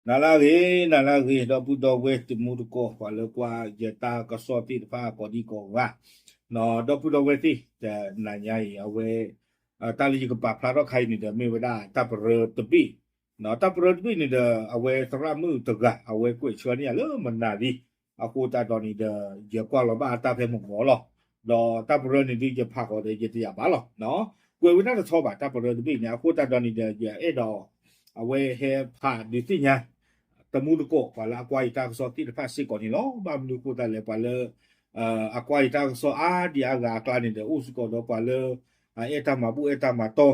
နၤလၢအဂ့ၤ, နၤလၢအဂ့ၤ, ဒီပုၢ်ဒီဝဲၢ်တံၤသကိး ပှၤလၢကွၢ်ယတၢ်ကစီၣ်သ့ၣ်တဖၣ်ကိးဒံကိးဂၤ, ဒီပုၢ်ဒီဝဲၢ်သ့ၣ်, တနၤညါအံၤ အဝဲ, တၢ်လၢယကပာ်ဖျါထီၣ်ခါအံၤန့ၣ်ဒီး မ့ၢ်ဝဲဒၣ်တၢ်ပရၢတဘ့ၣ်, တၢ်ပရၢတဘ့ၣ်န့ၣ်ဒီး အဝဲသရၣ်မုၣ်တဂၤ အဝဲကွဲးဆှၢန့ၢ်ယၤလၢမနၤလံ, အဃိသတးဒီးန့ၣ်ဒီး ယကွၢ်လီၤဘၣ်အတၢ်ဖဲမုၢ်ဂီၤလီၤ. ဒီးတၢ်ပရၢန့ၣ်ဒုးယဖးဃီၤဒီးယတယာ်ဘၣ်လီၤ. ကွဲးဝဲဒၣ်တဆီဘၣ် တၢ်ပရၢတဘ့ၣ်န့ၣ် အဃိသတးဒီးန့ၣ်ဒီး ယအဲၣ်ဒိး အဝဲဟဲဖးဒုးသ့ၣ်ညါ တံၤသကိး ပှၤလၢအကွၢ်ယတၢ်ကစီၣ်သ့ၣ်တဖၣ်စ့ၢ်ကီးန့ၣ်လီၤ. ဘၣ်မနုၤအဃိသတးလဲၣ် ပှၤလၢ အကွၢ်ယတၢ်ကစီၣ်အါဒံအါဂၤအကျါန့ၣ်ဒီး အိၣ်စ့ၢ်ကီးဒီးပှၤလၢ အအဲၣ်တၢ်မၤဘူၣ်အဲၣ်တၢ်မၤတီ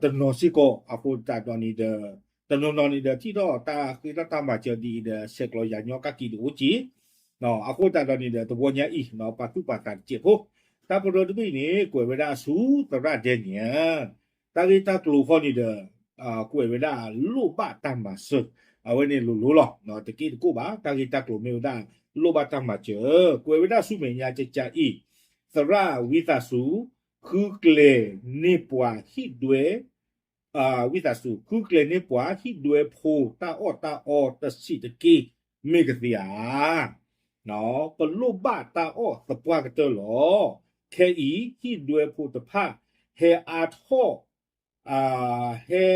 တနီၤစ့ၢ်ကီး အဃိသတးဒီးန့ၣ်ဒီး တနီၤနီၤန့ၣ်ဒီး ထံၣ်ထီၣ်တၢ်ဃ့ထီၣ်တၢ်မၤစၢၤဒ်အံၤဒီး ဆဲးကျိးယၤညီကၣ်က့ၤဒံးအိၣ်က့ၤ, အဃိသတးဒီးန့ၣ်ဒီး တဝီညါအံၤ ပာ်သူၣ်ပာ်သးတစဲးဖိ, တၢ်ပရၢတဘ့ၣ်အံၤန့ၣ် ကွဲးဝဲဒၣ်ဆူသရၣ်ဒဲန့ၣ် တၢ်ဂ့ၢ်တၢ်ကျိၤဃီန့ၣ်ဒီး ကွဲးဝဲဒၣ်လိၣ်ဘၣ်တၢ်မၤစၢၤ, အဝဲန့ၣ်လိၤလိၤလီၤ. တက့ၢ်တကိးဘၣ် တၢ်ဂ့ၢ်တၢ်ကျိၤမ့ၢ်ဝဲဒၣ် လိၣ်ဘၣ်တၢ်မၤစၢၤ, ကွဲးဝဲဒၣ်ဆူမဲာ်ညါကကါအံၤ, သရၣ်ဝံသးစူၤ ဃုကျဲၤန့ၢ်ပှၤဟံၣ်ဒွဲ ဝံသးစူၤ ဃုကျဲၤန့ၢ်ပှၤဟံၣ်ဒွဲဖိတၢ်အီၣ်တၢ်အီတဆံးတက့ၢ် မ့ၢ်ကသ့ဧါ. ပလိၣ်ဘၣ်တၢ်အီၣ်သပှၢ်ကတၢၢ်လီၤ. ခဲအံၤ ဟံၣ်ဒွဲဖိတဖၣ် ဟဲအါထီၣ် ဟဲ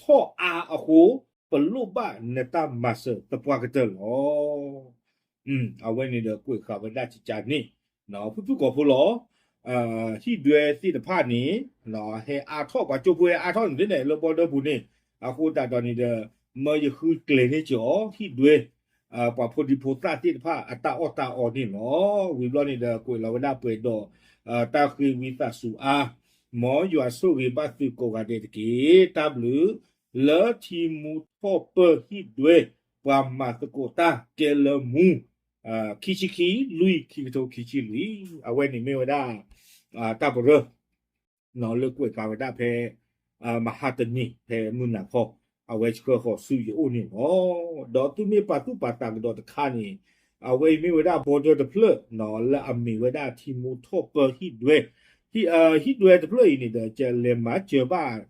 ထီၣ်အါအဃိ ပလိၣ်ဘၣ်နတၢ်မၤစၢၤသပှၢ်ကတၢၢ်လီၤ. အဝဲန့ၣ်ဒီးကွဲးဃာ်ဝဲဒၣ်ကကါန့ၣ် ဖုၣ်ဖုၣ်ကိာ်ဖိလီၤ. ဟံၣ်ဒွဲသ့ၣ်တဖၣ်န့ၣ် ဟဲအါထီၣ် ပှၤကၠိဖိဟဲအါထီၣ်န့ၣ်သ့ၣ်န့ၣ် လၢဘီဒၢပူၤန့ၣ်, အဃိသတးဒီးန့ၣ်ဒီး မၢယဃုကျဲၤန့ၢ်စၢၤအီၤ ဟံၣ်ဒွဲ ပှၤဖိဒံဖိသၣ်သ့ၣ်တဖၣ်အတၢ်အီၣ်တၢ်အီန့ၣ်လီၤ. ဝံၤဘျီန့ၣ်ဒီး ကွဲးလီၤဝဲဒၣ်ပှဲၤဒီး တၢ်ဃ့ဝံသးစူၤအါ, မ်ယွၤဆိၣ်ဂ့ၤဘၣ်သုကိးဂၤဒဲးတက့ၢ်. တၢ်ဘျုး လၢထံမူထီၣ်ပၢၢ်ဟံၣ်ဒွဲ ပှၤမၤသကိးတၢ်ကဲလၢမူ ခံဆံခံ လွံၢ် ခံကထိခံဆံလွံၢ်, အဝဲန့ၣ်မ့ၢ်ဝဲဒၣ် တၢ်ပရၢ လၢကွဲးဃာ်ဝဲဒၣ်ဖဲ မဟါတနံၤ ဖဲမုၢ်နၤခီ အဝဲဆှၢဃီၤဆူယအိၣ်န့ၣ်လီၤ. ဒီးသုမ့ၢ်ပာ်သူၣ်ပာ်သးကဒီးတခါန့ၣ် အဝဲအံၤမ့ၢ်ဝဲဒၣ် border တဖျၢၣ် လၢအမ့ၢ်ဝဲဒၣ်ထံမူထီၣ်ပၢၢ်ဟံၣ်ဒွဲ, ဟံၣ်ဒွဲတဖျၢၣ်အံၤန့ၣ်ဒီး ကလဲၤမၤစၢၤဘၣ်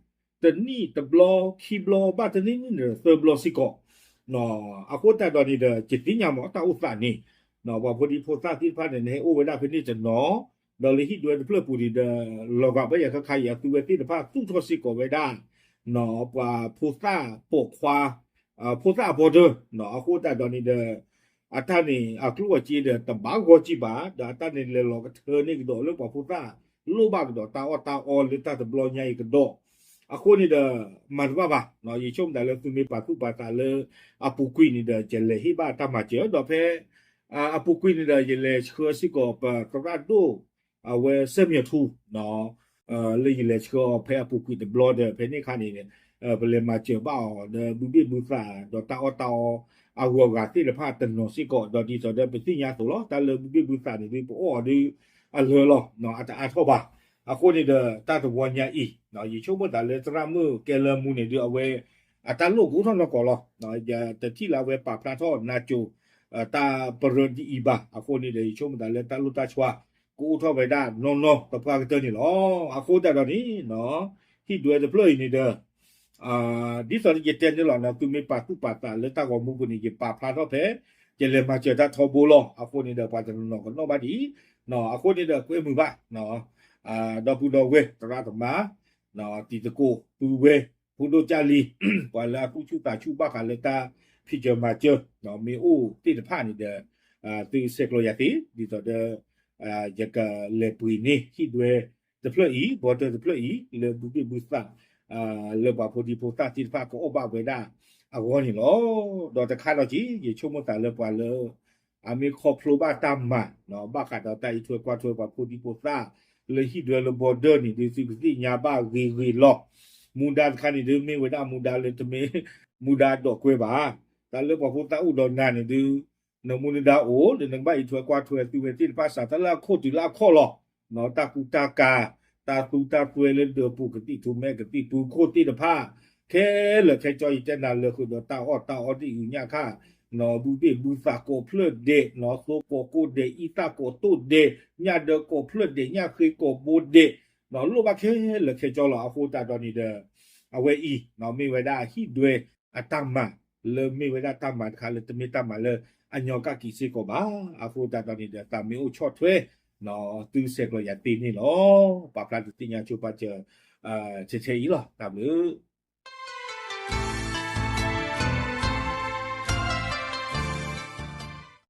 တနံၣ်တဘျီ ခံဘျီ ဘၣ်တနံၣ်န့ၣ်ဒီး သၢဘျီစ့ၢ်ကီး အဃိသတးဒီးန့ၣ်ဒီး ယသ့ၣ်ညါမး တၢ်အိၣ်သးန့ၣ် ပှၤဖိဒံဖိသၣ်သ့ၣ်တဖၣ်န့ၣ် ဟဲအိၣ်ဝဲဒၣ်ဖဲန့ၣ်တနီၤ, ဒီးလၢဟံၣ်ဒွဲတဖျၢၣ်ပူၤန့ၣ်ဒီး လီၤဂာ်ဘၣ်ယၤခါခါအံၤ အသုဝဲသ့ၣ်တဖၣ်သူၣ်ထီၣ်စ့ၢ်ကီးဝဲဒၣ် ပှၤဖိသၣ်ပိာ်ခွါ ဖိသၣ်အ border အဃိသတးဒီးန့ၣ်ဒီး အတၢ်န့ၣ် အကျိၣ်အစ့ဒီးတဘၣ်ဂီၢ်ကံဘၣ်, ဒီးအတၢ်န့ၣ်လဲၤလီၤကထၢန့ၢ်ကဒီးလၢပှၤဖိသၣ် လိၣ်ဘၣ်ကဒီးတၢ်အီၣ်တၢ်အီလၢတၢ်တဘျီညါအံၤကဒီး, အဃိန့ၣ်ဒီး မၤတဘၣ်ဘၣ်, ယဆိကမိၣ်သးလၢသုမ့ၢ်ပာ်သူၣ်ပာ်သးလၢ အပူၤကွံာ်န့ၣ်ဒီး ယလဲၤဟ့ၣ်ဘၣ်တၢ်မၤစၢၤ ဒီးဖဲ အပူၤကွံာ်န့ၣ်ဒီး ယလဲၤဆှၢစ့ၢ်ကီးပသရၣ်ဒိၣ် အဝဲစဲမၠၣ်ထူ လၢယလဲၤဆှၢအီၤဖဲအပူၤကွံာ်တဘျီဒီး ဖဲန့ၣ်အခါန့ၣ် ပလဲၤမၤစၢၤဘၣ်အီၤဒီး ဘုဘ့ၣ်ဘုသး ဒီးတၢ်အီၣ်တၢ်အီအဂုၤအဂၤသ့ၣ်တဖၣ်တနီၤစ့ၢ်ကီး ဒီးဒ်သိးဒီးပသ့ၣ်ညါအသိးလီၤ တၢ်လၢဘုဘ့ၣ်ဘုသးန့ၣ်ဒုး ပအီၣ်အီၤဒုး အလၢာ်လီၤ အတအါထီၣ်ဘၣ်. အဃိန့ၣ်ဒီး တၢ်တဝီညါအံၤ ယဆိကမိၣ်သးလၢသရၣ်မုၣ်ကဲလၢမူန့ၣ်ဒုး အဝဲ အတၢ်လိၣ်ကအိၣ်ထီၣ်နီၢ်ကီၢ်လီၤ. ယတထံၣ်လၢအဝဲပာ်ဖျါထီၣ်နါစိၤ တၢ်ပရၢဒ်အံၤဘၣ်. အဃိန့ၣ်ဒီး ယဆိကမိၣ်သးလၢတၢ်လိၣ်တၢ်ဆှါ ကအိၣ်ထီၣ်ဝဲဒၣ်နီၢ်နီၢ်သပှၢ်ကတၢၢ်န့ၣ်လီၤ. အဃိသတးဒီးန့ၣ် ဟံၣ်ဒွဲတဖျၢၣ်အံၤန့ၣ်ဒီး ဒ်သိးယတဲန့ၣ်လီၤ သုမ့ၢ်ပာ်သူၣ်ပာ်သးလၢတၢ်ဂီၤမူပူၤန့ၣ် ယပာ်ဖျါထီၣ်ဖဲ ယလဲၤမၤစၢၤတၢ်ထီဘိလီၤ. အဃိန့ၣ်ဒီး ပှၤတနီၤနီၤကနီၣ်ဘၣ်ဒ်အံၤ, အဃိန့ၣ်ဒီး ကွဲမုာ်ဘၣ် ဒီပုၢ်ဒီဝဲၢ် သရၣ်သမါ တံၤသကိး ပုၢ်ဝဲၢ် ဖိဒိၣ်ကၢ်လံၤ ပှၤလၢအသူၣ်ဆူၣ်သးဆူၣ်ဘၣ်ဃးလၢတၢ်ဖံးစၢၤမၤစၢၤ မ့ၢ်အိၣ်သ့ၣ်တဖၣ်န့ၣ်ဒီး သုဆဲးကျိးယၤသ့ ဒ်သိးဒီး ယကလဲၤပှ့ၤန့ၢ်ဟံၣ်ဒွဲတဖျၢၣ်အံၤ border တဖျၢၣ်အံၤ လၢဘုဘ့ၣ်ဘုသး လၢပှၤဖိဒံဖိသၣ်သ့ၣ်တဖၣ်ကအီၣ်ဘၣ်ဝဲဒၣ်အဂီၢ်န့ၣ်လီၤ. ဒီးတခါဒီးက့ၤ ယဆိကမိၣ်သးလၢပှၤလၢ အမ့ၢ်ခီဖျိဘၣ်တၢ်မၤ ဘၣ်ဃးဒီးတၢ်အံးထွဲကွၢ်ထွဲပှၤဖိဒံဖိသၣ် လၢဟံၣ်ဒွဲလၢ border န့ၣ်ဒုး သုကသ့ၣ်ညါဘၣ်ဂ့ၤဂ့ၤလီၤ. မူဒါတခါန့ၣ်ဒုး မ့ၢ်ဝဲဒၣ်မူဒါလၢတမ့ၢ်မူဒါဒီးကွဲဘၣ်. တၢ်လၢပှၤဖိသၣ်အိၣ်ဒီးနၤန့ၣ်ဒုး နမူနဒါအိၣ် လၢနကဘၣ်အံးထွဲကွၢ်ထွဲသုဝဲသ့ၣ်တဖၣ်စး တၢ်လၢအခိၣ်တုၤလၢအခီၣ်လီၤ. တၢ်ကူတၢ်ကၤ တၢ်သူတၢ်သွဲလၢဒၢးပူၤ ကသံၣ်ထူမဲ ကသံၣ်ပူၤခိၣ်သ့ၣ်တဖၣ် ခဲလၢာ်ခဲဆ့ ယတဲနၤလၢာ်ဃုာ်ဒီးတၢ်အီၣ်တၢ်အီဒ်အံၤညၣ်ခါ ဘုဘ့ၣ်ဘုသးကိးဖျၢၣ်ဒဲး သိကိးကိၣ်ဒဲး အံသၣ်ကိးတိၣ်ဒဲး ညၣ်ဒၢကိးဖျၢၣ်ဒဲး ညၣ်ဃ့ကိးဘိဒဲး လိၣ်ဘၣ်ခဲလၢာ်ခဲဆ့လီၤ. အဃိသတးဒီးန့ၣ်ဒီး အဝဲအံၤ မ့ၢ်ဝဲဒၣ်ဟံၣ်ဒွဲအတၢ်မၤ လၢမ့ၢ်ဝဲဒၣ်တၢ်မၤတခါလၢတမ့ၢ်တၢ်မၤလၢအညီကၣ်ကံးစ့ၢ်ကီးဘၣ်. အဃိသတးဒီးန့ၣ်ဒီး သးမ့ၢ်အိၣ်ဆီၣ်ထွဲ သုဆဲးကျိးယၤသ့န့ၣ်လီၤ. ပာ်ဖျါတသ့ၣ်ညါဆိပာ်စၢၤ ထဲထဲအံၤလီၤ. တၢ်ဘျုး